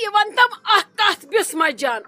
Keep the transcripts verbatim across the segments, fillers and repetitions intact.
یہِ وَن تَم اَکھ کَتھ بِسمہ جان،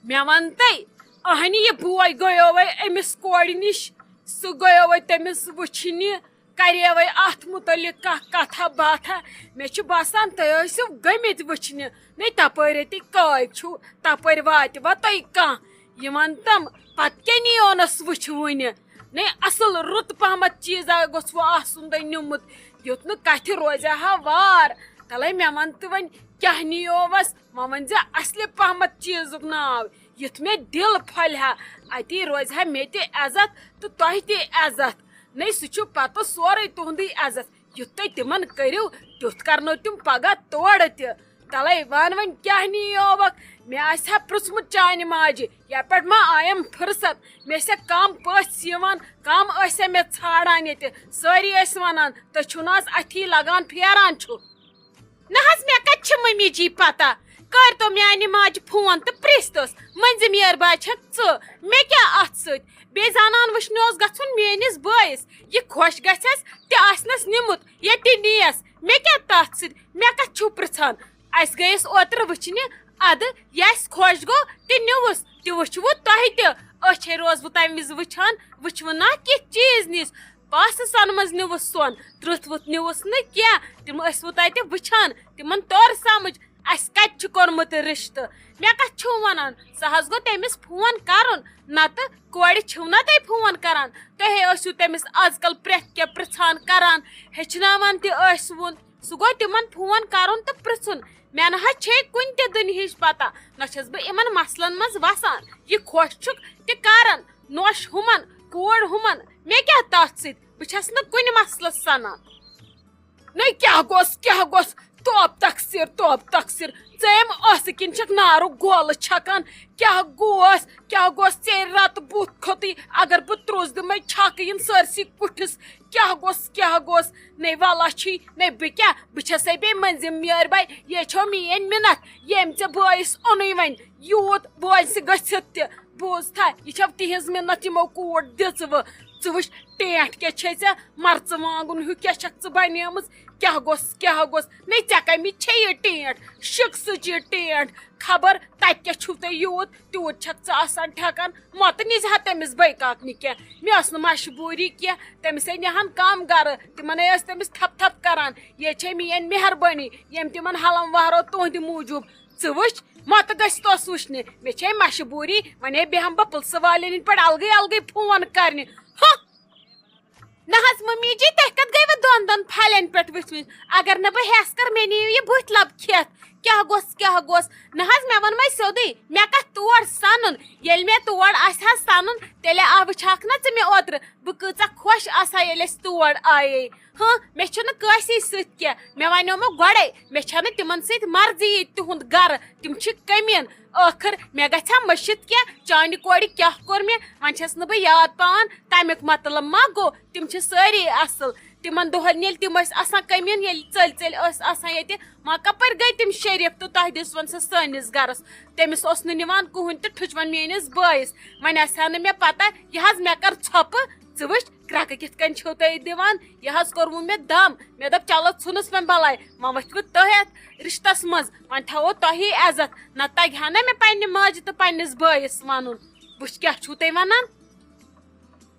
مےٚ وَن تَے، اَہنہِ یہِ بوے گٔیو وَے أمِس کورِ نِش، سُہ گٔیو وَے تٔمِس وٕچھنہِ، کَریوَے اَتھ مُتعلِق کانٛہہ کَتھا باتھا۔ مےٚ چھُ باسان تُہۍ ٲسِو گٔمٕتۍ وٕچھنہِ، نے تَپٲرۍ أتی کاے چھُو، تَپٲرۍ واتہِ وَ تۄہہِ کانٛہہ۔ یہِ وَن تَم، پَتہٕ کیٛاہ نِیونَس وٕچھوٕنہِ؟ نے اَصٕل رُت پَہمَتھ چیٖزا گوٚژھ وۄنۍ آسُن تۄہہِ نیوٗمُت، یُتھ نہٕ کَتھِ روزِ ہا وار۔ تَلَے مےٚ وَن تہٕ وۄنۍ کیٛاہ نِیووَس؟ وۄنۍ ؤنۍ زِ اَصلہِ پَہمَتھ چیٖزُک ناو، یُتھ مےٚ دِل پھۄلہِ ہا، اَتی روزِ ہا مےٚ تہِ عزت تہٕ تۄہہِ تہِ عزت۔ نے سُہ چھُ پَتہٕ سورُے تُہُنٛدُے عزت۔ یُتھ تُہۍ تِمَن کٔرِو، تیُتھ کَرنو تِم پَگاہ تورٕ تہِ۔ تَلَے وَن وۄنۍ کیٛاہ نِیووَکھ؟ مےٚ آسہِ ہا پرٛژھمُت چانہِ ماجہِ، یَپٲرۍ ما آیم فُرصت؟ مےٚ ٲسۍ ہا کَم پٔژھۍ یِوان، کَم ٲسۍ ہا مےٚ ژھانٛڈان ییٚتہِ۔ سٲری ٲسۍ وَنان، "تُہۍ چھِو نہٕ آز اَتھی لَگان، پھیران چھِو۔" نہ حظ، مےٚ کَتہِ چھِ مٔمی جی پَتہ؟ کٔرۍ تو میٛانہِ ماجہِ فون تہٕ پرٛژھ توس، مٔنٛزِم یٲر باے چھَکھ ژٕ، مےٚ کیٛاہ اَتھ سۭتۍ؟ بیٚیہِ زانان وٕچھنہِ اوس گژھُن میٛٲنِس بٲیِس، یہِ خۄش گژھٮ۪س تہِ آسنَس نیُمُت، ییٚتہِ نیس، مےٚ کیٛاہ تَتھ سۭتۍ؟ مےٚ کَتھ چھِو پرٛژھان؟ اَسہِ گٔیَس اوترٕ وٕچھنہِ، اَدٕ یہِ اَسہِ خۄش گوٚو تہِ نیوٗوُس، تہِ وٕچھوُ تۄہہِ تہِ۔ أچھے روزوٕ تَمہِ وِزِ وٕچھان، وٕچھوٕ نا کِتھ چیٖز نِس؟ پاسہٕ سۄنہٕ منٛز نیوٗوُس سۄن، ترٛتھ وُتھ نیوٗوُس نہٕ کینٛہہ۔ تِم ٲسوٕ تَتہِ وٕچھان، تِمَن توٚر سَمٕجھ، اَسہِ کَتہِ چھُ کوٚرمُت رِشتہٕ۔ مےٚ کَتھ چھِو وَنان؟ سُہ حظ گوٚو تٔمِس فون کَرُن، نَتہٕ کورِ چھِو نا تُہۍ فون کَران؟ تُہے ٲسِو تٔمِس آز کَل پرٛٮ۪تھ کینٛہہ پِرٛژھان کَران، ہیٚچھناوان تہِ ٲسۍ وُن۔ سُہ گوٚو تِمَن فون کَرُن تہٕ پِرٛژھُن۔ مےٚ نہ حظ چھے کُنہِ تہِ دُنہِچ پَتہ، نہ چھَس بہٕ یِمَن مسلَن منٛز وَسان۔ یہِ خۄش چھُکھ تہِ کَرَن، نوٚش ہُمَن، کوٗر ہُمَن، مےٚ کیٛاہ تَتھ سۭتۍ؟ بہٕ چھَس نہٕ کُنہِ مسلَس سَنان۔ نَے کیٛاہ گوٚژھ، کیٛاہ گوٚژھ؟ توب تقصیر، توب تقصیر۔ ژٕ أمۍ ٲسہٕ کِنۍ چھَکھ نارُک گولہٕ چھَکان۔ کیٛاہ گوٚژھ، کیٛاہ گوٚژھ ژےٚ رَتہٕ بُتھ کھوٚتٕے؟ اگر بہٕ ترٛوٚس دِمَے چھَکہٕ یِن سٲرسٕے کُٹھِس۔ کیٛاہ گوٚژھ، کیٛاہ گوٚژھ؟ نَے وَلہ چھی، نَے بہٕ کیٛاہ؟ بہٕ چھَسَے بیٚیہِ مٔنٛزِم میٲرۍ بَے۔ یے چھو میٛٲنۍ مِنَت، ییٚمۍ ژےٚ بٲیِس اوٚنُے وۄنۍ یوٗت بٲیِسہِ گٔژھِتھ تہِ۔ بوٗزتھا، یہِ چھو تِہنٛز مِنَت یِمو کوٗر دِژوٕ۔ ژٕ وٕچھ، ٹینٛٹھ کیٛاہ چھے ژےٚ؟ مَرژٕوانٛگُن ہیوٗ کیٛاہ چھَکھ ژٕ بَنیمٕژ؟ کیٛاہ گوٚژھ، کیٛاہ گوٚژھ؟ نَے ژےٚ کَمِچ چھے یہِ ٹینٛٹھ؟ شِکہٕ سٕچ یہِ ٹینٛٹھ۔ خبر تَتہِ کیٛاہ چھُو تۄہہِ یوٗت؟ تیوٗت چھَکھ ژٕ آسان ٹھٮ۪کان۔ مۄتہٕ نِزِ ہا تٔمِس بَے کاکنہِ کینٛہہ۔ مےٚ ٲس نہٕ مجبوٗری کینٛہہ، تٔمِس ہے نِہَن کَم گَرٕ۔ تِمَن ہے ٲس تٔمِس تھَپھ تھَپھ کَران۔ یے چھے میٛٲنۍ مہربٲنی، ییٚمۍ تِمَن ہَلَم وَہرٲو تُہٕنٛدِ موٗجوٗب۔ ژٕ وٕچھ، مۄتہٕ گٔژھ توس وٕچھنہِ۔ مےٚ چھے مجبوٗری، وۄنۍ ہے بیٚہمہٕ بہٕ پُلسہٕ والٮ۪ن ہِنٛدۍ پٲٹھۍ الگٕے الگٕے فون کَرنہِ۔ ہہ! نہ حظ مٔمی جی، تُہۍ کَتھ گٔیوٕ دۄن دۄن پھَلٮ۪ن پٮ۪ٹھ وٕچھمٕتۍ؟ اگر نہٕ بہٕ ہٮ۪س کَر، مےٚ نِیِو یہِ بٕتھِ لَب کھٮ۪تھ۔ کیٛاہ گوٚژھ، کیٛاہ گوٚژھ؟ نہ حظ، مےٚ ووٚنمَے سیوٚدُے، مےٚ کَتھ تور سَنُن؟ ییٚلہِ مےٚ تور آسہِ ہا سَنُن، تیٚلہِ آ وٕچھہَکھ نہ ژٕ مےٚ اوترٕ، بہٕ کۭژاہ خۄش آسہٕ ہا، ییٚلہِ أسۍ تور آیے۔ ہاں، مےٚ چھُنہٕ کٲنٛسی سۭتۍ کینٛہہ۔ مےٚ وَنیومو گۄڈَے، مےٚ چھَنہٕ تِمَن سۭتۍ مرضی ییٚتہِ تِہُنٛد گَرٕ۔ تِم چھِ کٔمیٖن۔ ٲخٕر مےٚ گژھِ ہا مٔشِتھ کینٛہہ، چانہِ کورِ کیٛاہ کوٚر مےٚ؟ وۄنۍ چھَس نہٕ بہٕ یاد پاوان، تَمیُک مطلب ما گوٚو تِم چھِ سٲری اَصٕل؟ تِمَن دۄہَن ییٚلہِ تِم ٲسۍ آسان کٔمیٖن، ییٚلہِ ژٔلۍ ژٔلۍ ٲسۍ آسان ییٚتہِ، وۄنۍ کَپٲرۍ گٔے تِم شریٖف تہٕ تۄہہِ دِژوَن سُہ سٲنِس گَرَس؟ تٔمِس اوس نہٕ نِوان کٕہٕنۍ تہٕ ٹھُچوَن میٛٲنِس بٲیِس۔ وۄنۍ آسہِ ہا نہٕ مےٚ پَتہ، یہِ حظ مےٚ کٔر ژھۄپہٕ۔ ژٕ وٕچھ، کرٛکہٕ کِتھ کٔنۍ چھِو تُہۍ دِوان؟ یہِ حظ کوٚروٕ مےٚ دم۔ مےٚ دوٚپ، چلو، ژھٕنُس وۄنۍ بلاے، وۄنۍ ؤتھوٕ تُہۍ اَتھ رِشتَس منٛز، وۄنۍ تھاوو تۄہی عزت۔ نہ تَگہِ ہا نہ مےٚ پنٛنہِ ماجہِ تہٕ پنٛنِس بٲیِس وَنُن۔ وٕچھ، کیٛاہ چھُو تُہۍ وَنان؟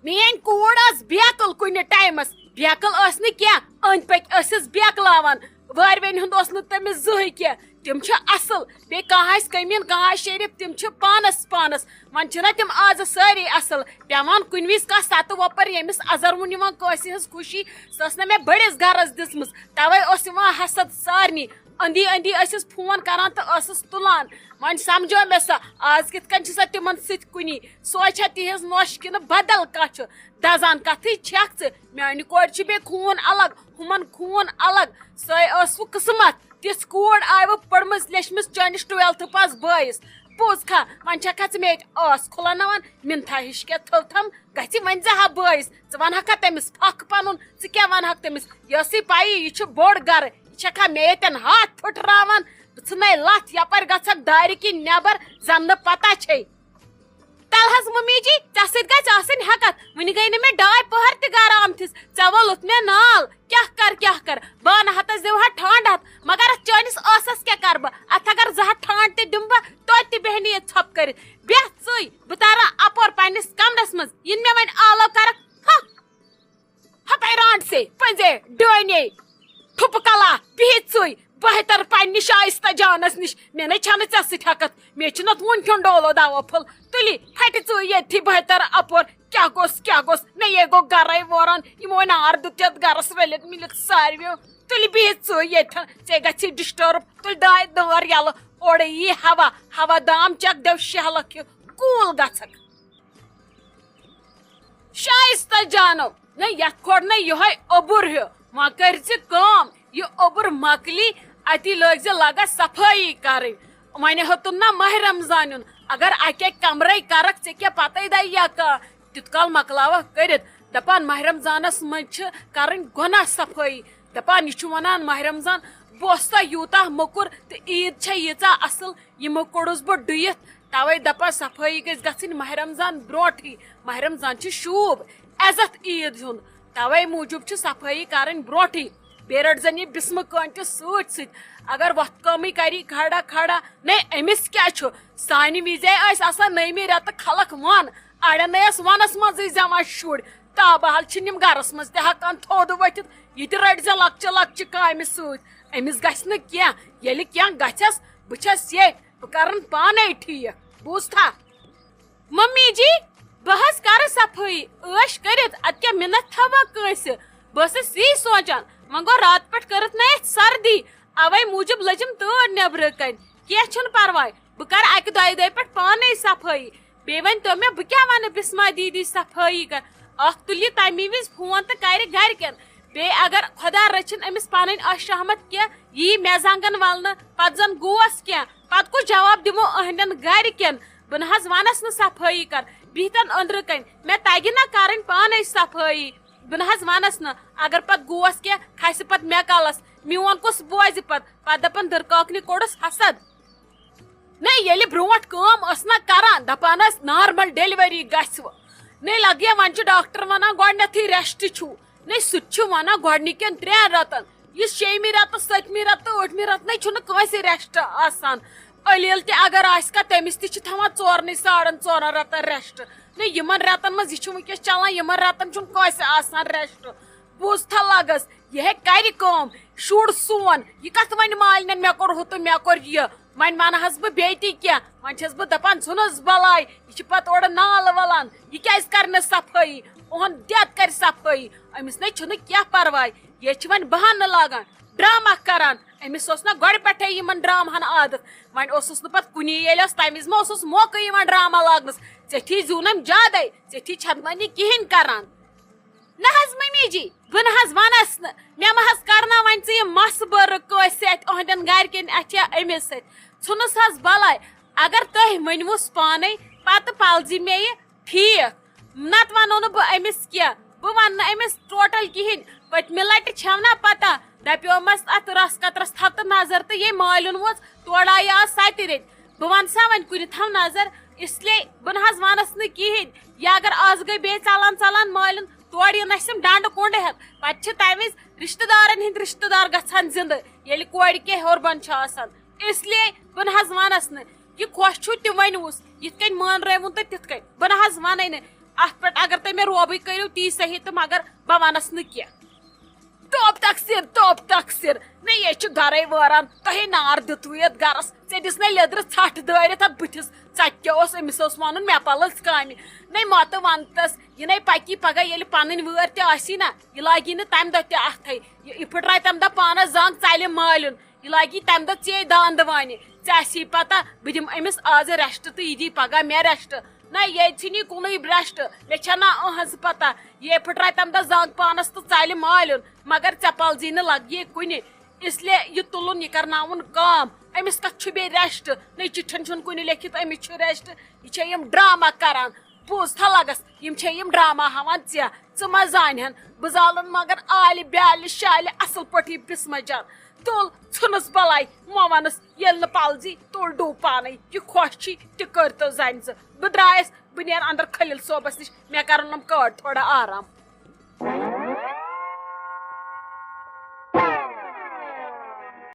میٛٲنۍ کوٗر ٲس بیکٕل کُنہِ ٹایمَس، بیکٕل ٲس نہٕ کینٛہہ، أنٛدۍ پٔکۍ ٲسِس بیکلاوان۔ وٲرۍ وٮ۪نہِ ہُنٛد اوس نہٕ تٔمِس زٕہٕے کینٛہہ۔ تِم چھِ اَصٕل۔ بیٚیہِ کانٛہہ آسہِ کٔمیٖن، کانٛہہ آسہِ شریٖف، تِم چھِ پانَس پانَس۔ وۄنۍ چھِنہ تِم آزٕ سٲری اَصٕل۔ پٮ۪وان کُنہِ وِزِ کانٛہہ سَتہٕ وۄپَر، ییٚمِس اَزَر وُن یِوان کٲنٛسہِ ہٕنٛز خوشی، سۄ ٲس نہ مےٚ بٔڑِس گَرَس دِژمٕژ۔ تَوَے اوس یِوان حسد سارنٕے۔ أنٛدی أنٛدی ٲسِس فون کَران تہٕ ٲسٕس تُلان۔ وۄنۍ سَمجھو مےٚ سۄ، آز کِتھ کٔنۍ چھِ سۄ تِمَن سۭتۍ کُنی۔ سۄے چھےٚ تِہِنٛز نۄش کِنہٕ بدل کانٛہہ چھُ؟ دَزان کَتھٕے چھَکھ ژٕ۔ میٛانہِ کورِ چھُ بیٚیہِ خوٗن الگ، ہُمَن خوٗن الگ۔ سۄے ٲس وۄنۍ قٕسمَت۔ تِژھ کوٗر آیہِ وۄنۍ پٔرمٕژ لیچھمٕژ چٲنِس ٹُوٮ۪لتھٕ پاس بٲیِس۔ پوٚز کھا، وۄنۍ چھَکھا ژٕ مےٚ ییٚتہِ آس کھُلاوناوان؟ مِنتھا ہِش کیٛاہ تھٔو تھَم گژھِ وۄنۍ زِ ہا بٲیِس۔ ژٕ وَنہٕ ہاکھا تٔمِس پھَکھ پَنُن؟ ژٕ کیٛاہ وَنہٕ ہاکھ تٔمِس؟ یہِ ٲسٕے پَیی، یہِ چھُ بوٚڑ گَرٕ، یہِ چھَکھا مےٚ ییٚتٮ۪ن ہَتھ پھٕٹراوان؟ بہٕ ژھٕنَے لَتھ یَپٲرۍ گژھکھ دارِ کِنۍ نٮ۪بَر، زَن نہٕ پَتہ چھے۔ تل حظ ممی جی، ژےٚ سۭتۍ گژھِ آسٕنۍ ہٮ۪کتھ۔ وُنہِ گٔے نہٕ مےٚ ڈاے پٔہر تہِ گرٕ آمتِس، ژےٚ وولُتھ مےٚ نال۔ کیٛاہ کر، کیٛاہ کر؟ بانہٕ ہتس دِوہا ٹھانڈ ہتھ، مگر اتھ چٲنِس ٲسس کیٛاہ کرٕ بہٕ؟ اتھ اگر زٕ ہتھ ٹھانڈ تہِ دِمہٕ بہٕ، توتہِ تہِ بیہہِ نہٕ یہِ ژھۄپہٕ کٔرِتھ۔ بیٚہہ ژٕے، بہٕ تارا اپور پننِس کمرس منٛز، یِنہٕ مےٚ وۄنۍ آلو کرکھ۔ ہہ! ہپے رانڈ سے، پنزے، ڈٲنے، ٹھُپہٕ کلا، بِہِتھ ژٕے، بہتر پننہِ شایستہ جانس نِش۔ مےٚ نے چھنہٕ ژےٚ سۭتۍ ہٮ۪کتھ، مےٚ چھُنہٕ اتھ وُنہِ کھیوٚن ڈولو دوا پھوٚل۔ تُلہِ، ہٹہِ ژٕے ییٚتھی بہتر اپور۔ کیٛاہ گوٚژھ، کیٛاہ گوٚژھ؟ مےٚ یے گوٚو گرے ووران، یِمو نار دیُت یتھ گرس رٔلِتھ مِلِتھ ساروِیو۔ تُلہِ بِہِتھ ژٕے ییٚتھن، ژےٚ گژھی ڈسٹرب۔ تُلہِ داے دٲر یلہٕ، اورے یی ہوا، ہوا دام چکھ، دٮ۪و شہلکھ ہیوٗ، کوٗل گژھکھ۔ شایستہ جانو، نہ یتھ کھوٚٹ نہ یہے اوٚبُر ہیو۔ وۄنۍ کٔرۍ زِ کٲم، یہِ اوٚبُر مۄکلی، اتی لٲگۍ زِ لگس صفٲیی کرٕنۍ۔ وۄنۍ ہیوٚتُن نہ ماہ رمضان یُن۔ اگر اکے کمرے کرکھ، ژےٚ کیٛاہ پتے دے یا کانٛہہ؟ تیُت کال مۄکلاوکھ کٔرِتھ۔ دپان ماہ رمضانس منٛز چھِ کرٕنۍ گۄناہ صفٲیی۔ دپان یہِ چھُ ونان ماہ رمضان، بہٕ اوسا یوٗتاہ موٚکُر تہٕ عیٖد چھےٚ ییٖژاہ اصل، یہِ موٚکُر اوس بہٕ ڈُیِتھ۔ توے دپان صفٲیی گژھِ گژھٕنۍ ماہ رمضان برونٹھٕے۔ ماہ رمضان چھُ شوٗب، عزت عیٖد ہُنٛد۔ توے موٗجوٗب چھِ صفٲیی کرٕنۍ برونٹھٕے۔ بیٚیہِ رٔٹۍ زن یہِ بسمہٕ کٲنٹہِ سۭتۍ سۭتۍ۔ اگر وۄتھٕ کٲمٕے کری کھڑا کھڑا، نے أمِس کیٛاہ چھُ؟ سانہِ وِزے ٲسۍ آسان نٔیمہِ رٮ۪تہٕ خلق ون، اڑٮ۪ن نے ٲس ونس منٛزٕے زٮ۪وان شُرۍ۔ تابہال چھِنہٕ یِم گرس منٛز تہِ ہٮ۪کان تھوٚد ؤتھِتھ۔ یہِ تہِ رٔٹۍ زِ لۄکچہِ لۄکچہِ کامہِ سۭتۍ۔ أمِس گژھِ نہٕ کینٛہہ، ییٚلہِ کینٛہہ گژھٮ۪س، بہٕ چھس ییٚتۍ، بہٕ کرن پانے ٹھیٖک۔ بوٗزتھا؟ ممی جی، بہٕ حظ کرٕ صفٲیی، عٲش کٔرِتھ، اتھ کیٛاہ مِنت تھاوان کٲنٛسہِ؟ بہٕ ٲسٕس یی سونٛچان، وۄنۍ گوٚو راتہٕ پٮ۪ٹھ کٔرٕتھ نہ اَسہِ سردی، اوے موٗجوٗب لٔجِم تۭر نیٚبرٕ کنۍ۔ کینٛہہ چھُنہٕ پرواے، بہٕ کرٕ اکہِ دۄیہِ دۄہہِ پٮ۪ٹھ پانے صفٲیی۔ بیٚیہِ ؤنۍ تو مےٚ، بہٕ کیٛاہ ونہٕ بسمہ دیدی صفٲیی کر؟ اکھ تُلہِ یہِ تمی وِزِ فون تہٕ کرِ گرِکٮ۪ن۔ بیٚیہِ اگر خۄدا رٔچھِن أمِس پنٕنۍ اَش شہمت کینٛہہ یی مےٚ زنٛگن ولنہٕ، پتہٕ زن گوس کینٛہہ، پتہٕ کُس جواب دِمو أہنٛدٮ۪ن گرِکٮ۪ن؟ بہٕ نہ حظ ونس نہٕ صفٲیی کر، بِہتن أنٛدرٕ کنۍ، مےٚ تگہِ نہ کرٕنۍ پانے صفٲیی۔ بہٕ نہ حظ ونس نہٕ، اگر پتہٕ گوس کینٛہہ، کھسہِ پتہٕ مےٚ کلس، میون کُس بوزِ پتہٕ؟ پتہٕ دپن دٕرکاکنہِ کوٚڑُس حسد۔ نہ، ییٚلہِ برونٛٹھ کٲم ٲس نہ کران، دپان ٲس نارمل ڈیلیوری گژھِ وۄنۍ۔ نہ لگہِ وۄنۍ چھُ ڈاکٹر ونان گۄڈٕنیتھٕے ریسٹ چھُو۔ نہ سُہ تہِ چھُ ونان گۄڈٕنِکٮ۪ن ترٛٮ۪ن رٮ۪تن۔ یہِ شیٚیمہِ رٮ۪تہٕ، سٔتمہِ رٮ۪تہٕ، ٲٹھمہِ رٮ۪تہٕ نَے چھُنہٕ کٲنٛسہِ ریسٹ آسان۔ علیل تہِ اگر آسہِ کانٛہہ، تٔمِس تہِ چھِ تھاوان ژورنٕے ساڑن ژورن رٮ۪تن ریسٹ۔ نہ یِمن رٮ۪تن منٛز یہِ چھُ وٕنکیٚس چلان، یِمن رٮ۪تن چھُنہٕ کٲنٛسہِ آسان ریسٹ۔ بوٗزتھا لگس، یہِ ہے کرِ کٲم۔ شُر سون، یہِ کتھ ونہِ مالِنٮ۪ن، مےٚ کوٚر ہُہ تہٕ مےٚ کوٚر یہِ؟ وۄنۍ ونہٕ حظ بہٕ بیٚیہِ تہِ کینٛہہ، وۄنۍ چھس بہٕ دپان، ژھٕنُس بلاے، یہِ چھِ پتہٕ اورٕ نالہٕ ولان، یہِ کیازِ کرِ نہٕ صفٲیی؟ اُہُنٛد دٮ۪د کرِ صفٲیی، أمِس نے چھُنہٕ کینٛہہ پرواے، یہِ چھِ وۄنۍ بہانہٕ لاگان، ڈرامہ کران۔ أمِس اوس نہ گۄڈٕ پٮ۪ٹھے یِمن ڈرامہن عادت، وۄنۍ اوسُس نہٕ پتہٕ کُنی، ییٚلہِ اوس تمہِ وِزِ ما اوسُس موقعٕے یِوان ڈرامہ لاگنس۔ ژےٚ تھی زیوٗنم زیادے، ژےٚ تھی چھَکھ وۄنۍ یہِ کِہیٖنۍ کران۔ نہ حظ ممی جی، بہٕ نہ حظ ونس نہٕ، مےٚ ما حظ کرناو وۄنۍ ژٕ یہِ مسہٕ بٔرٕ کٲنٛسہِ سۭتۍ، أہنٛدٮ۪ن گرِکٮ۪ن اَتھِ یا أمِس سۭتۍ؟ ژھٕنُس حظ بلاے، اگر تۄہہِ ؤنوُس پانے، پتہٕ پلزِ مےٚ یہِ ٹھیٖک، نتہٕ ونو نہٕ بہٕ أمِس کینٛہہ، بہٕ ونہٕ نہٕ أمِس ٹوٹل کِہیٖنۍ۔ پٔتمہِ لٹہِ چھَو نا پتہ، دپیومس اتھ رس قطرس تھاو تہٕ نظر تہٕ یے مالیُن ووژ، تورٕ آیہِ آز سۄ تہِ رٔتۍ۔ بہٕ ونہٕ سا وۄنۍ کُنہِ تھاو نظر، اس لیے بہٕ نہ حظ ونس نہٕ کِہیٖنۍ۔ یا اگر آز گٔے بیٚیہِ ژلان ژلان مٲلِن، تورٕ یِن اسہِ یِم ڈنڈٕ کُنڈٕ ہٮ۪تھ۔ پتہٕ چھِ تمہِ وِزِ رشتہٕ دارن ہٕنٛدۍ رشتہٕ دار گژھان زندٕ، ییٚلہِ کورِ کینٛہہ ہیوٚر بۄن چھُ آسان۔ اس لیے بہٕ نہ حظ ونس نہٕ۔ یہِ خۄش چھُو تہِ ؤنِوُس، یِتھ کٔنۍ مٲنرٲوُن تہٕ تِتھ کٔنۍ۔ بہٕ نہ حظ ونَے نہٕ۔ اتھ پٮ۪ٹھ اگر تُہۍ مےٚ روبٕے کٔرِو، تی صحیح، تہٕ مگر بہٕ ونس نہٕ کینٛہہ۔ توب تقصیر، توب تقصیر۔ نہ، یے چھُ گرے وٲران۔ تۄہے نار دیُتوُ یتھ گرس۔ ژےٚ دِژ نے لیٚدرٕ ژھٹھ دٲرِتھ اتھ بٕتھِس۔ ژےٚ کیٛاہ اوس أمِس اوس ونُن، مےٚ پلٕژ کامہِ۔ نے مۄتہٕ ونتس، یہِ نے پکی پگاہ، ییٚلہِ پنٕنۍ وٲرۍ تہِ آسی نا، یہِ لاگی نہٕ تمہِ دۄہ تہِ اتھے۔ یہِ، یہِ پھٕٹراے تمہِ دۄہ پانس زنگ، ژلہِ مٲلیُن۔ یہِ لاگی تمہِ دۄہ ژیے داند وانہِ۔ ژےٚ آسی پتہ، بہٕ دِمہٕ أمِس آزٕ ریسٹ تہٕ یہِ دی پگاہ مےٚ ریسٹ۔ نہ، ییٚتہِ چھِنہٕ یہِ کُنُے برٛشٹ۔ مےٚ چھےٚ نہ أہنٛز پتہ۔ یے پھٕٹراے تمہِ دۄہ زنگ پانس تہٕ ژلہِ مالیُن، مگر ژےٚ پلزی نہٕ لگہِ یے کُنہِ۔ اس لیے یہِ تُلُن، یہِ کرناوُن کٲم۔ أمِس کتھ چھُ بیٚیہِ ریسٹ؟ نہ، چِٹھٮ۪ن چھُنہٕ کُنہِ لیکھِتھ أمِس چھُ ریسٹ۔ یہِ چھےٚ یِم ڈرامہ کران۔ بوٗزتھا لگس، یِم چھےٚ یِم ڈرامہ ہاوان ژےٚ۔ ژٕ ما زانہِ ہن؟ بہٕ زالن مگر آلہِ بیالہِ شالہِ اصل پٲٹھۍ یہِ بسمہ جان۔ تُل، ژھٕنُس بلاے، مہ ونس، ییٚلہِ نہٕ پلزی، تُل ڈوٗ پانے۔ یہِ خۄش چھی، تہِ کٔرتو زنہِ زٕ۔ بہٕ درایس، بہٕ نیرٕ اندر خلیل صٲبس نِش، مےٚ کرن یِم کٲڈ تھوڑا آرام۔